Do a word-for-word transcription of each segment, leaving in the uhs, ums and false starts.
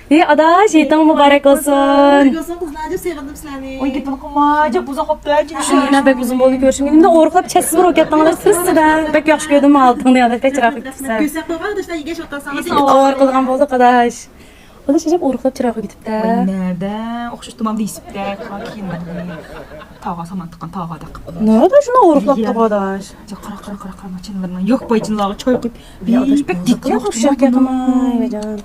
ھېي ئاداش، ھېيتىڭ مۇبارەك بولسۇن. مۇبارەك بولسۇن قىزلار، جىق سېغىندىم سىلەرنى. ئوي، گېپىنى قىلما، جىق ئۇزاق بوپتۇ. شۇ يەنە بەك ئۇزۇن بولدى كۆرۈشۈمگە. ئەمدى ئورۇقلاپ چەتسىمۇ روكەتتىڭلار سىز سىدە. بەك ياخشى كۆردۈم ھالىتىڭنى ئاداش، بەك چىرايلىق كېتىپسەن. كۆرسەك بولغان ئاداشلار، يېگەن شوتلار ساڭا. ئاۋارە قىلغان بولدۇق ئاداش. ئاداش ئەجەب ئورۇقلاپ چىرايلىق كېتىپتە. ۋاي، نەدە؟ ئوخشاش تۇمام دېيىسىپتە. كېيىنلىرىنى تاغا سامان تىققان تاغادەك قىلىپ. نەدە شۇنداق ئورۇقلاپ تۇرغان ئاداش؟ قارا، قارا، قارا، قارا، چىنلىرىنى يوق باي چىنلارغا چاي قۇيۇپ. بەك دىتى يوق، شۇ ياققا قىلماي، ۋەيجان.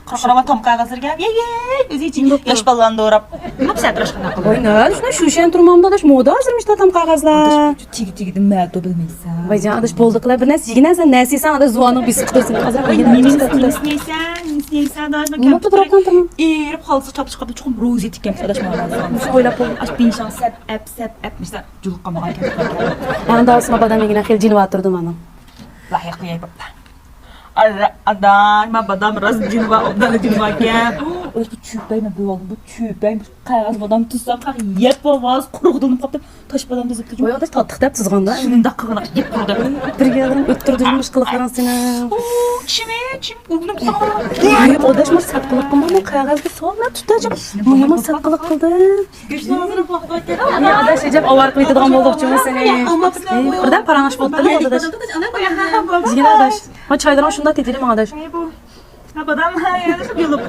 قارىما تام قەغەزلىرىگە، يەي، يەي، ئۆزى ئىچى ياش بالىلارنى دوراپ. نەپ سەتراشقا نەپ قىلدى. ۋاي، نە، شۇنى شۇ شەن تۇرمامدا ئاداش، مودا ھازىرمىش تام قەغەزلەر. تېگى تېگىدىن مەتۇ بىلمەيسەن. ۋايجان ئاداش، بولدى قىلە بىر نەرسە يېگىنە سەن نەسىسەن ئاداش، زۇۋانىڭ بېسىپ قىتىرسىن. ھازىر ۋاي، نېمە يېسەن، نېمە يېسەن، نېمە يېسەن ئاداش، مەن نېمە كەمپۈتۈر تۇرۇپ ئېرىپ قالسا چاپچىقىپ چوقۇم روزى تىككەن ئاداش ماڭا. شۇ ئويلاپ قويدۇم. ئاش بىنشاڭ سەپ ئەپ سەپ ئەپ مىشتا جۇلۇق قالمىغان ئىكەن. ئەڭ داۋىسىما بادام يېگىنە خېلى جىنىۋاتۇردۇ مانا. لايىق يەي بوپتۇ. ئارا ئاداي، ما بادام راست جىنىۋا، ئوبدانلا جىنىۋا ئىكەن. ئۇ چۆپەي، مەن بىلىۋالدىم، بۇ چۆپەي، قەغەز بادام تۇزسام، قاق يەپ بولغاز، قۇرۇقدىن قاپتىپ، تاش بادام تۈزۈپ تۇرۇپ. ۋاي ئاداش، تاتلىق دەپ تۇزغاندا. شۇنداق قىلغىنا يەپ قۇرۇق دەپ. بىر يەرلىرىڭ ئۆتتۈردۈم مۇشۇ قىلىقلىرىڭ سېنىڭ. ئۇ، چىمى، چىم، ئۇنى تۇتۇڭ. ۋاي ئاداش، ما سەت قىلىق قىلماڭ، قەغەزگە سول، مەن تۇتاجاق. مۇھىم سەت قىلىق قىلدىم. گۆشنى ھازىر پاختا ئەكەل. ئاداش، ئەجەب ئاۋارە قىلىۋېتىدىغان بولدۇق جۇمۇ سېنى. ئەي، بىردەم پاراڭلىشىپ ئولتۇرۇڭ ئاداش. جىگىر ئاداش. ما چايلىرىڭ شۇنداق تېتىدى ماڭا ئاداش. ھە، بادام، ھە، يەنە شۇ يولۇپ.